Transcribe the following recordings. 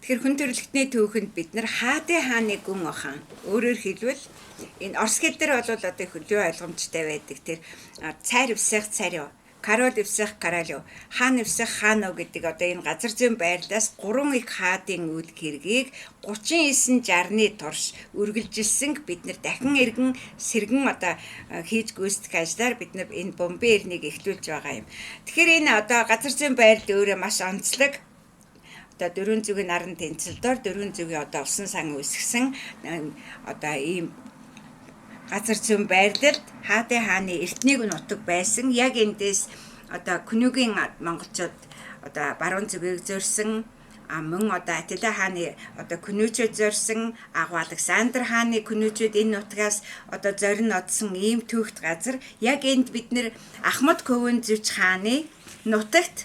Тэгэхээр хүн төрөлхтний түүхэнд бид нар Хаадын хааны гүн ухаан, өөрөөр хэлбэл энэ орос хэл дээр бол одоо хөлөө ойлгомжтой байдаг. Тэр цайр всех царё, король всех королё, хаан всех хаано гэдэг одоо энэ газар зүйн байрлалаас гурван их хаадын үйл хэргийг 39 60-ны турш үргэлжилсэн бид нар дахин эргэн сэргэн одоо хийж гүйцэтгэх ажлаар бид нар энэ бомбын эрнийг эхлүүлж байгаа юм. Тэгэхээр энэ одоо газар зүйн байрлал өөрөө маш онцлог. Одоо дөрвөн зүгийн наран тэнцэл дор дөрвөн зүгийн одоо усан сан үүсгэсэн одоо ийм газар зүйн байрлалд Хаадын хааны эртнийг нутаг байсан. Яг эндээс одоо Күнүгийн монголчууд одоо баруун зүгийг зорьсон, а мөн одоо Атила хааны одоо күнүүчүүд зорьсон, Агуу Александр хааны күнүүчүүд энэ нутгаас одоо зорин одсон ийм түүхт газар. Яг энд бид нэр Ахмад Ковөн зүвч хааны нутагт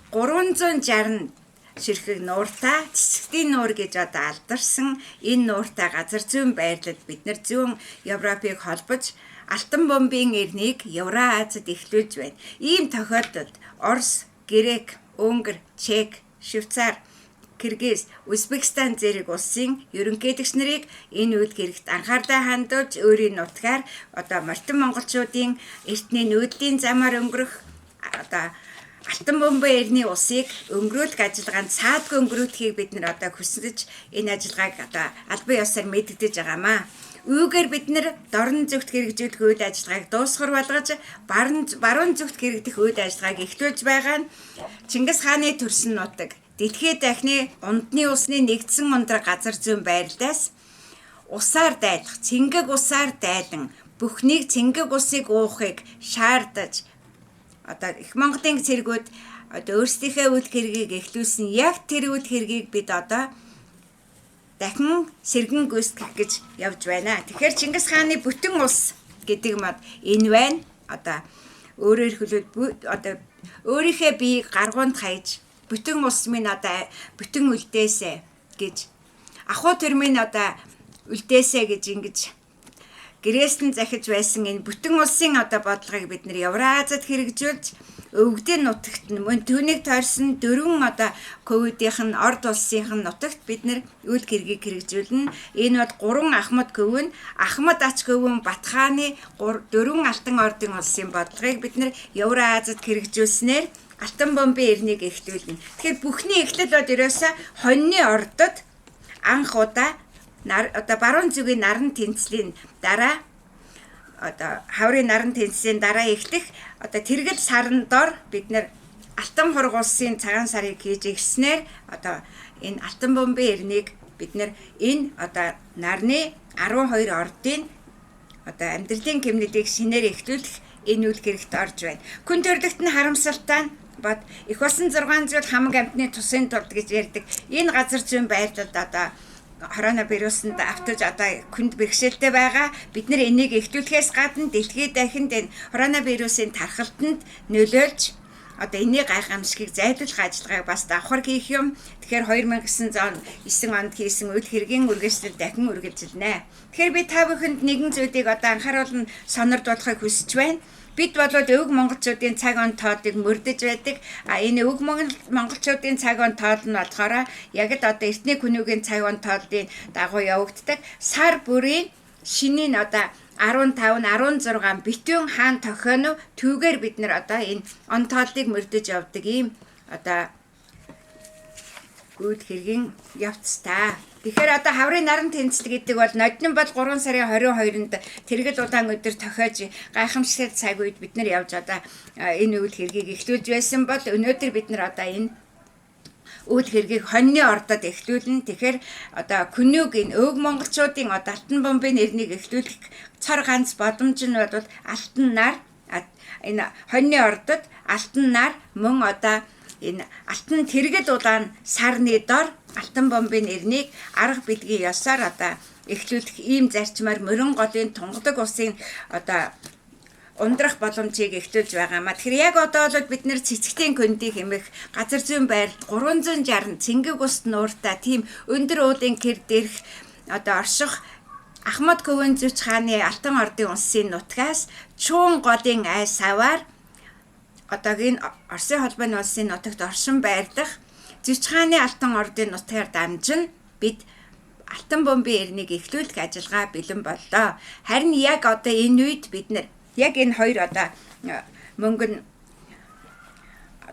360 ширхэг нууртай Цэцэгтийн нуур гэж одоо алдарсан энэ нууртай газар зүйн байрлалд бид нар зүүн Европыг холбож Алтан бомбын эрнийг Евроазид эхлүүлж байна. Ийм тохиолдолд Орос, Грек, Унгар, Чех, Швейцар, Киргиз, Узбекистан зэрэг улсын ерөнхийлөгч нарыг энэ үйл хэрэгт анхаарлаа хандуулж өөрийн нутгаар одоо мортон монголчуудын эртний нүүдлийн замаар өнгөрөх одоо Алтан бомбын эртний усыг өнгөрөөлөх ажиллагаанд саадгүй өнгөрүүлэхийг бид нар одоо хүсэж энэ ажиллагааг одоо албан ёсоор мэдэгдэж байгаамаа. Үүгээр бид нар дорн зүгт хэрэгжүүлэх үйл ажиллагааг дуусгар болгож баруун зүгт хэрэгдэх үйл ажиллагааг эхлүүлж байгаа нь Чингис хааны төрсөн нутаг дэлхийд дахны ундны усны нэгдсэн ундраг газар зүйн байрлалаас усаар дайлах, цэнгэг усаар дайлан бүхнийг цэнгэг усыг уухыг шаардаж одоо их Монголын цэргүүд одоо өөрсдийнхээ үйл хэргийг эхлүүлсэн яг тэр үйл хэргийг бид одоо дахин сэргэн гүйцэтгэх гэж явж байна. Тэгэхээр Чингис хааны бүтэн улс гэдэг мод энэ байна. Одоо өөрөөр хэлбэл одоо өөрийнхөө биеийг гаргуунд хаяж бүтэн улс минь одоо бүтэн үлдээсэ гэж, ахуй төр минь одоо үлдээсэ гэж ингэж гэрээсэн захиж байсан энэ бүтэн улсын одоо бодлогыг бид нэр Евразад хэрэгжүүлж өвгдийн нутагт нь мөн түүнийг тойрсон дөрвөн одоо ковидынх нь орд улсынх нь нутагт бид нэр үйл хэргийг хэрэгжүүлнэ. Энэ бол гурван Ахмад ковын, Ахмад ач ковын Батхааны дөрвөн Алтан ордын улсын бодлогыг бид нэр Евразад хэрэгжүүлснээр Алтан бомбын эрнийг эхлүүлнэ. Тэгэхээр бүхний эхлэл бол ерөөсөө хоньны ордод анх удаа одоо баруун зүгийн наран тэнцлийн дараа одоо хаврын наран тэнцлийн дараа эхлэх одоо тэргэл сарн дор бид нэр Алтан хург улсын цагаан сарыг хийж эхэлснээр одоо энэ Алтан бомбын эрнийг бид нэр энэ одоо нарны 12 ордын одоо амьдралын гэмнэлийг шинээр эхлүүлэх энэ үйл хэрэгт орж байна. Хүн төрлөخت нь харамсалтай нь бод их болсон 6 зүйл хамаг амьтны тусын тулд гэж ярьдаг. Энэ газар зүйн байрлалд одоо коронавирусанд автаж одоо хүнд бэрхшээлтэй байгаа. Бид нар энийг эхлүүлэхээс гадна дэлхийд дахинд энэ коронавирусын тархалтанд нөлөөлж одоо энэний гайхамшигыг зайлуулах ажиллагааг бас давхар хийх юм. Тэгэхээр 2009 онд хийсэн үйл хэргийн үргэлжлэл дахин үргэлжилнэ. Тэгэхээр би та бүхэнд нэгэн зүйлийг одоо анхааруулан сонирдуулахыг хүсэж байна. Бид болоод өвөг монголчуудын цаг он тоолыг мөрдөж байдаг. А энэ өвөг монголчуудын цаг он тоол нь болохоор яг л одоо эртний күнүүгийн цаг он тоолын дагуу явагддаг. Сар бүрийн шинийн одоо 15 16 битүүн хаан тохионов түүгээр бид нар одоо энэ он тоолыг мөрдөж явдаг ийм одоо үйл хэргийн явцтай. Тэгэхээр одоо хаврын наран тэнцэл гэдэг бол ноднин бол 3 сарын 22-нд тэргэл удаан өдөр тохиож гайхамшигтай цаг үед бид нар явж одоо энэ үйл хэргийг эхлүүлж байсан бол өнөөдөр бид нар одоо энэ үйл хэргийг хоньны ордод эхлүүлнэ. Тэгэхээр одоо күнүүг энэ өвөг монголчуудын одоо алтан бомбын нэрнийг эхлүүлэх цор ганц боломж нь бол алтан нар, энэ хоньны ордод алтан нар мөн одоо энэ алтан тэргэл улаан сарны дор алтан бомбын нэрнийг арга бэлгийн ёсоор одоо эхлүүлэх ийм зарчмаар мөрөн голын тунгадаг усын одоо ундрах боломжийг эхлүүлж байгаамаа. Тэгэхээр яг одоо бол бид нэр цэцэгтийн көндий хэмэх газар зүйн байрлалд 360 цэнгэг ус нууртай тийм өндөр уулын кэр дээрх одоо орших Ахмад Ковен зүвч хааны Алтан ордын улсын нутгаас Чуун голын ай саваар одоогийн Оросын холбооны улсын нутагт оршин байрлах Зүч хааны Алтан Ордын нутгаар дамжин бид Алтан бөмбийн эрнийг эхлүүлэх ажиллагаа бэлэн боллоо. Харин яг одоо энэ үед бид нар яг энэ хоёр одоо мөнгө нь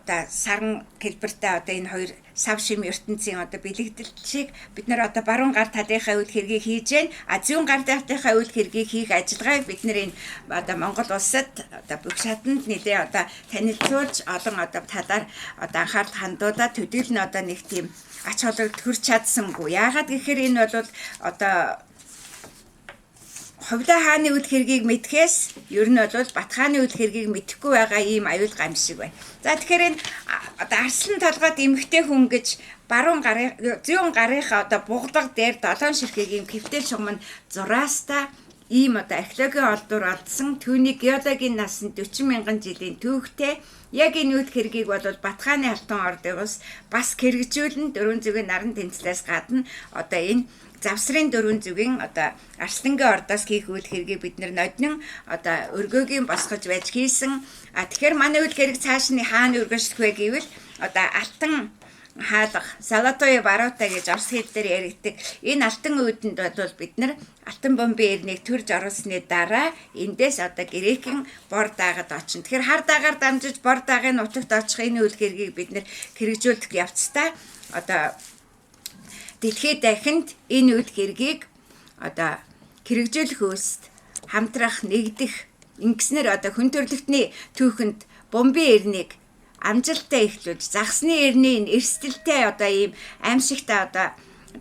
одоо саран хэлбэртэй одоо энэ хоёр сав шим ертөнцийн одоо бэлэгдэл шиг бид нар одоо баруун гар талынхаа үйл хэргийг хийж гэн, а зүүн гар талынхаа үйл хэргийг хийх ажиллагааг бид нар энэ одоо Монгол улсад одоо бүх шатанд нэлээ одоо танилцуулж олон одоо талаар одоо анхаарал хандуулаад төдийл нь одоо нэг тийм ач холбогдол төрч чадсангүй. Яагаад гэхээр энэ бол одоо Хувлаа хааны үйл хэргийг мэдхээс ер нь бол Бат хааны үйл хэргийг мэдэхгүй байгаа ийм аюул гамшиг байна. За тэгэхээр энэ одоо арслан толгойд эмэгтэй хүн гэж баруун гарын зүүн гарынхаа одоо буглага дээр долоон ширхэг ийм квтэл шугам нь зураастай ийм одоо археологийн олдвор олдсон. Түүний геологийн нас нь 40 мянган жилийн түүхтэй. Яг энэ үйл хэргийг бол Бат хааны Алтан Ордын бас хэрэгжүүлэн дөрвөн зүгийн наран тэнцлээс гадна одоо энэ завсрын дөрвөн зүгийн одоо Арслангийн ордоос хийх үйл хэргийг бид нар ноднин одоо өргөөгийн босгож байж хийсэн. А тэгэхээр манай үйл хэрэг цааш нь хаана өргөжлөх вэ гэвэл одоо алтан хаалга Золотое ворота гэж орос хэл дээр яригддаг. Энэ алтан үүдэнд бол бид нар алтан бомбын эрнийг төрж оруулсны дараа эндээс одоо грекийн бор даагад очино. Тэгэхээр хар даагаар дамжиж бор даагийн нутагт очих энэ үйл хэргийг бид нар хэрэгжүүлэх явцдаа одоо дэлхийд дахинд энэ үйл хэргийг одоо хэрэгжүүлэх үүст хамтрах, нэгдэх ингэснээр одоо хүн төрөлхтний түүхэнд бомбын эрнийг амжилттай эхлүүлж загсны эрний энэ эрсдэлтэй одоо ийм аимшигтай одоо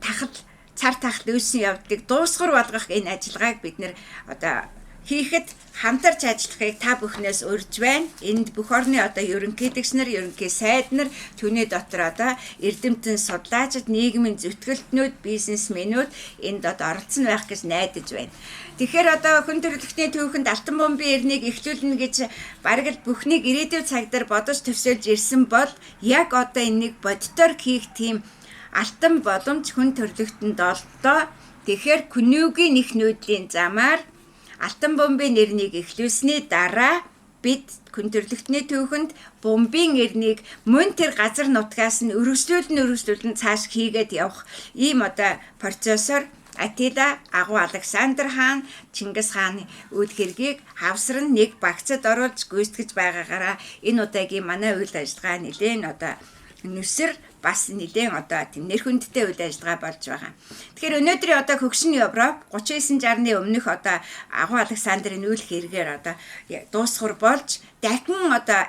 тахал цар тахал үүссэн явдлыг дуусгар болгох энэ ажиллагааг бид нэр одоо хийхэд хамтарч ажиллахыг та бүхнээс урьж байна. Энд бүх орны одоо ерөнхийлөгч нар, ерөнхий сайд нар, түүний дотор одоо эрдэмтэн судлаачид, нийгмийн зүтгэлтнүүд, бизнесмэнүүд энд одоо оролцсон байх гэж найдаж байна. Тэгэхээр одоо хүн төрөлхтний түүхэнд алтан бомбын эрнийг эхлүүлнэ гэж бараг л бүхнийг ирээдүйн цаг дээр бодож төсөөлж ирсэн бол яг одоо энийг боддоор хийх тийм алтан боломж хүн төрөлхтөнд олдоо. Тэгэхээр Күнүүгийн их нүүдлийн замаар алтан бомбын эрнийг эхлүүлсний дараа бид хүн төрөлхтний түүхэнд бомбын эрнийг мөн тэр газар нутгаас нь өргөжлүүлэн цааш хийгээд явах ийм одоо процессор Атила, Агуу Александр хаан, Чингис хааны үйл хэргийг хавсар нь нэг багцад оруулж гүйцэтгэж байгаагаараа энэ удаагийн манай үйл ажиллагаа нэлээн одоо нүсэр бас нэлээн одоо тийм нэр хүндтэй үйл ажиллагаа болж байгаа. Тэгэхээр өнөөдрийн одоо хөгшин Европ 39 60-ны өмнөх одоо Агуу Александрын үйл хэрэгээр одоо дуусгар болж дахин одоо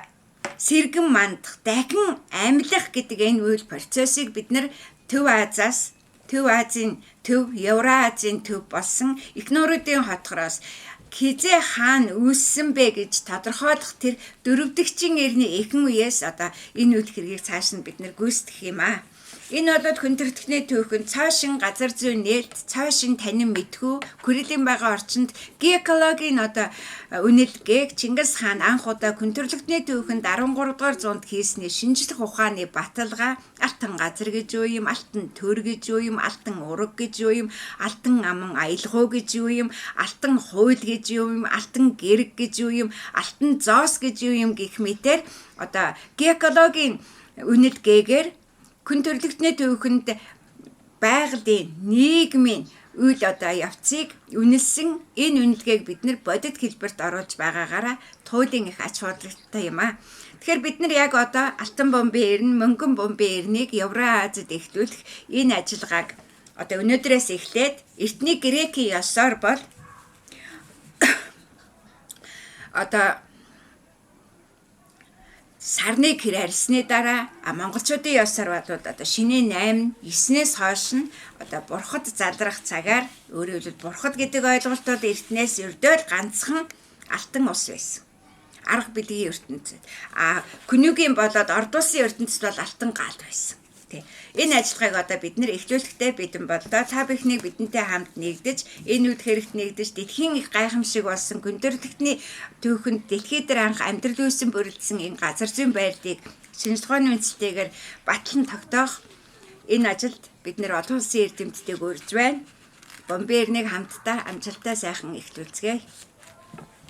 сэргэн мандах, дахин амьлах гэдэг энэ үйл процессыг бид нэр Төв Азиас, Төв Азийн төв, Евразийн төв болсон Эхнэрүүдийн хотгороос хизээ хаана үүссэн бэ гэж тодорхойлох тэр дөрөвдөгчийн эртний эхэн үеэс одоо энэ үйл хэргийг цааш нь бид нэр гүйцэтгэх юм аа. Энэ бол хүн төрөлхтний түүхэнд цоошин газар зүйн нээлт, цоошин танин мэдхүү, Курилийн байгаа орчинд геокологийн одоо үнэлгээг Чингис хаан анх удаа хүн төрөлхтний түүхэнд 13 дугаар зуунд хийсний шинжлэх ухааны баталгаа, алтан газар гэж юу юм, алтан төр гэж юу юм, алтан ураг гэж юу юм, алтан аман аялгау гэж юу юм, алтан хууль гэж юу юм, алтан гэрэг гэж юу юм, алтан зоос гэж юу юм гэх мэтэр одоо геокологийн үнэлгээгээр хүн төрөлхтний түүхэнд байгалийн нийгмийн үйл одоо явцыг үнэлсэн энэ үнэлгээг бид нар бодит хэлбэрт оруулж байгаагаараа туйлын их ач холбогдолтой юм аа. Тэгэхээр бид нар яг одоо алтан бомбын эрн, мөнгөн бомбын эрнийг Евроазид эхлүүлэх энэ ажиллагааг одоо өнөөдрөөс эхлээд эртний грекийн ёсоор бол одоо сарны гэр арьсны дараа монголчуудын ёсоор бол одоо шинийн 8, 9-ээс хойш нь одоо бурхад залрах цагаар, өөрөөр хэлбэл бурхад гэдэг ойлголт бол эртнээс ердөөл ганцхан алтан ус байсан. Арга бэлгийн ертөнцид. А Күнүүгийн болоод Ордуулсын ертөнцид бол алтан гаал байсан. Тэ. Энэ ажиллагааг одоо бид нэр эхлүүлэхдээ бидэн боллоо. Та бүхнийг бидэнтэй хамт нэгдэж, энэ үйл хэрэгт нэгдэж, дэлхийн их гайхамшиг болсон хүн төрөлхтний түүхэнд дэлхий дээр анх амьдрал үүсэн бүрэлдсэн энэ газар зүйн байрлалыг шинжлэх ухааны үндэслэлээр батлан тогтоох энэ ажилд бид нэр олон улсын эрдэмтдийг урьж байна. Бомбын эрнийг хамтдаа амжилттай сайхан эхлүүлцгээе.